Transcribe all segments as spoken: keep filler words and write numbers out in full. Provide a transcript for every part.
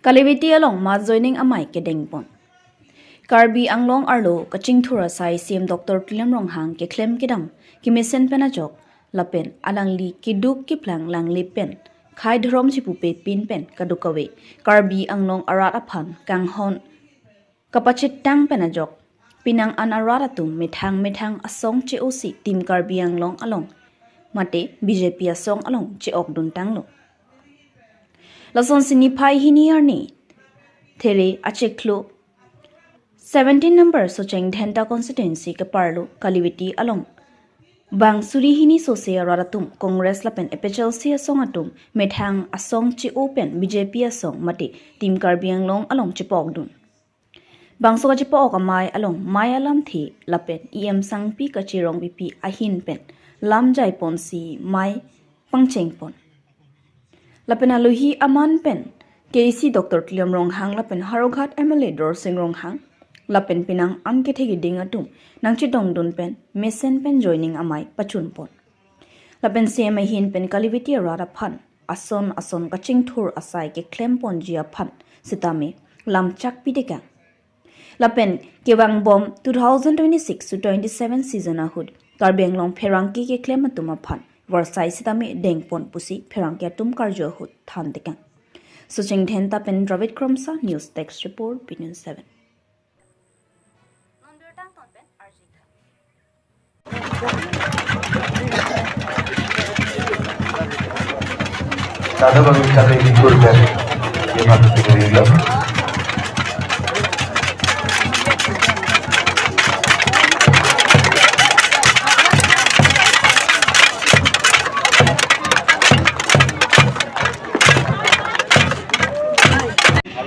Kalibiti along mass joining amei kedengpon. Karbi Anglong arlo kachingthur asai C E M Doctor Tuliram Ronghang keklem kedam kemesen pen ajok lapen alangli keduk keplang langle pen khei dhorom chipupe pin pen kadokave Karbi Anglong arat aphan kanghon kapachetang pen ajok penang an arat atum methang methang asong che-osi Team Karbi Anglong along mate B J P asong along che-okdun tanglo. Lasonsi niphai hini arni there achiklo seventeen number Socheng Dhenta constituency keparlo Kalibiti along bang suri hini sose arat atum Congress lapen A P H L C asong atum methang asong che-o pen B J P asong mate Team Karbi Anglong along chepokdun. Bangso kachepo-ok amei along mei alamthe lapen E M Sangpi Kache Rongpipi ahin pen lam jaiponsi mei pangchengpon. Lapen alohi aman pen K A C Doctor Tuliram Ronghang lapen Howraghat M L A Dorsing Ronghang lapen penang an kethe keding atum nangchedongdun pen mesen pen joining amei pachunpon. Lapen C E M ahin pen Kalibiti arat aphan ason ason kachingthur asai keklemponji aphan sitame lamchak pidekang. Lapen kevangbom two thousand twenty-six to twenty-seven season ahut Karbi Anglong pherangke keklem atum aphan varsai sitame dengpon pusi pherangke atum karju ahut thandekang. Socheng Dhenta pen Dravid Kromsa, News Desk Report, B News seven. Non birta angton pen arjutha. Dada bang kami di kurban. Dia masuk ke dalam.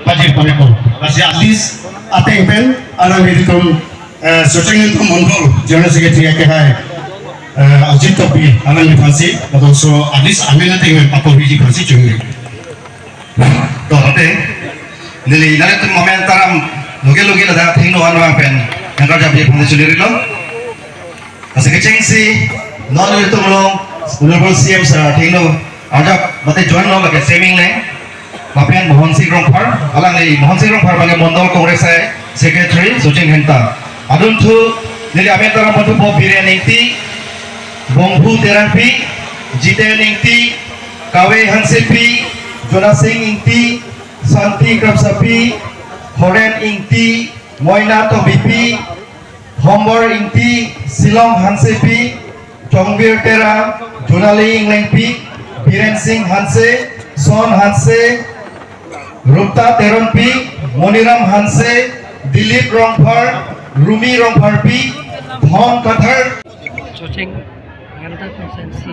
Pajir pameko. Lasi at least ateng pen alang nelitum, eh, Socheng Dhenta Mondol General Secretary akehai, eh, Ajit Tokbi alangliphansi, lapuson at least amen ateng pen pakorhiji aphansi chungri. To, ate, neli nelitum amen taram loge loge ladak thengno anwang pen, yang kerja bi aphansi chungrilo. Lasi kechengsi, non nelitum along, Honorable C M sir, thengno, ajak mate join lo lake seming le, lapen Mohon Sing Rongphar, alangli Mohon Sing Rongphar abangke Mondol Congress hai Secretary, Socheng Dhenta. Adunthu, neli amen taram adunthu po Biren Ingti, Bongphu Terangpi, Jiten Ingti, Kave Hansepi, Jonasing Ingti, Santi Krapsapi, Horen Ingti, Moina Tokbipi, Hombor Ingti, Silong Hansepi, Chongbir Terang, Jonali Englengpi, Biren Sing Hanse, Son Hanse, Rupta Teronpi, Moniram Hanse, Dilip Rongphar, Rumi Rongpharpi, Dhon Kathar, Socheng Dhenta constituency.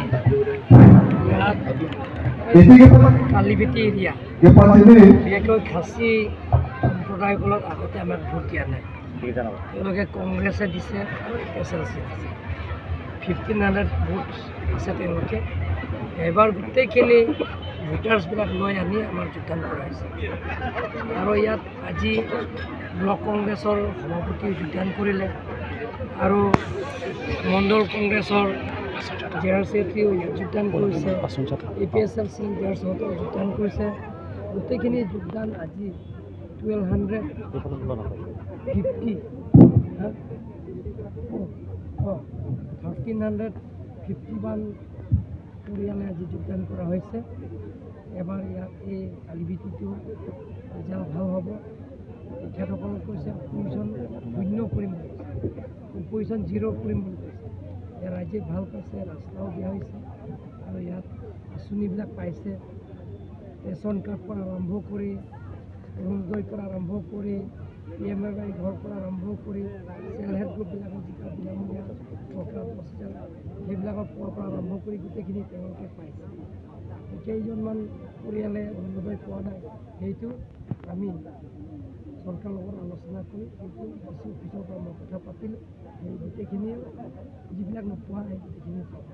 ইয়াত এইটো কি? কালিবিটি এৰিয়া। কি পাতিলি? বিশেষকৈ খাচী সম্প্ৰদায়সকলক আগতে আমাক ভোট দিয়া নাই। তেওঁলোকে কংগ্ৰেছে দিছে আৰু এ পি এইচ এল চি দিছে। ফিফটিন হাণ্ড্ৰেড ভোট আছে তেওঁলোকে। এবাৰ গোটেইখিনি ভোটাৰ্ছবিলাক লৈ আনি আমাৰ যোগদান কৰাইছে। আৰু ইয়াত আজি ব্লক কংগ্ৰেছৰ সভাপতিও যোগদান কৰিলে আৰু মণ্ডল কংগ্ৰেছৰ জেনেৰেল ছেক্ৰেটাৰীও ইয়াত যোগদান কৰিছে। এ পি এইচ এল চি লিডাৰ্ছসকলেও যোগদান কৰিছে। গোটেইখিনি যোগদান আজি টুৱেলভ হাণ্ড্ৰেড ফিফটি, হা? অ, অ, থাৰ্টিন হাণ্ড্ৰেড ফিফটি ওৱান পৰিয়ালে আজি যোগদান কৰা হৈছে। এবাৰ ইয়াত এই কালিবিটিটো ৰিজাল্ট ভাল হ'ব। তেখেতসকলক কৈছে অপজিশ্যন শূন্য কৰিম বুলি কৈছে, অপজিশ্যন জিৰ' কৰিম বুলি কৈছে। এতিয়া ৰাইজে ভাল পাইছে, ৰাস্তাও বেয়া হৈছে আৰু ইয়াত আঁচনিবিলাক পাইছে। ৰেচন কাৰ্ড পৰা আৰম্ভ কৰি, অৰুণোদয়ৰ পৰা আৰম্ভ কৰি, পি এম এ ৱাই ঘৰ পৰা আৰম্ভ কৰি, ছেল্ফ হেল্প গ্ৰুপবিলাকৰ যিবিলাক বিনামূলীয়া টকা দহ হাজাৰ, সেইবিলাকৰ পোৱাৰ পৰা আৰম্ভ কৰি গোটেইখিনি তেওঁলোকে পাইছে। কেইজনমান পৰিয়ালে অৰুণোদয় পোৱা নাই, সেইটো আমি চৰকাৰৰ লগত আলোচনা কৰি সেইটো ডি চি অফিচৰ পৰা মই কথা পাতিলোঁ। সেই গোটেইখিনি যিবিলাক নোপোৱা নাই, গোটেইখিনি পাব।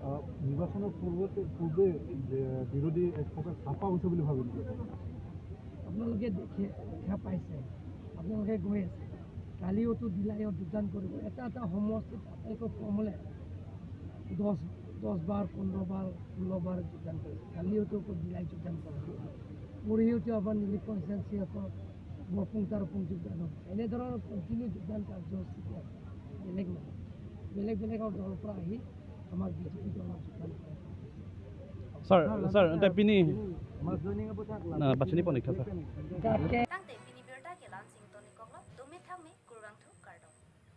আহ, নিৰ্বাচনৰ পূৰ্বতে, পূৰ্বে যে বিৰোধী এক প্ৰকাৰ চাপা হৈছে বুলি ভাবে নেকি? আপোনালোকে দেখে, দেখা পাইছে, আপোনালোকে গৈ আছে। কালিওতো ডিলাইত যোগদান কৰিব, এটা এটা সমষ্টিত আটাইতকৈ কম হ'লে দহ, দহ বাৰ, পোন্ধৰ বাৰ, ষোল্ল বাৰ যোগদান কৰিছে। কালিওতো আকৌ ডিলাইত যোগদান কৰা হ'ব। Mori Heuti aban neli constituency ako Borpung Tarpung যোগদান হব। এনেধৰণৰ কণ্টিনিউ যোগদান কাৰ্যসূচী আছে। বেলেগ নহয়, বেলেগ বেলেগ দলৰ পৰা আহি আমাৰ বিজেপি দলত যোগদান কৰে। Sir, sir, ante pini Mas joining apa tak? na pachini pon ikha, sir. Kake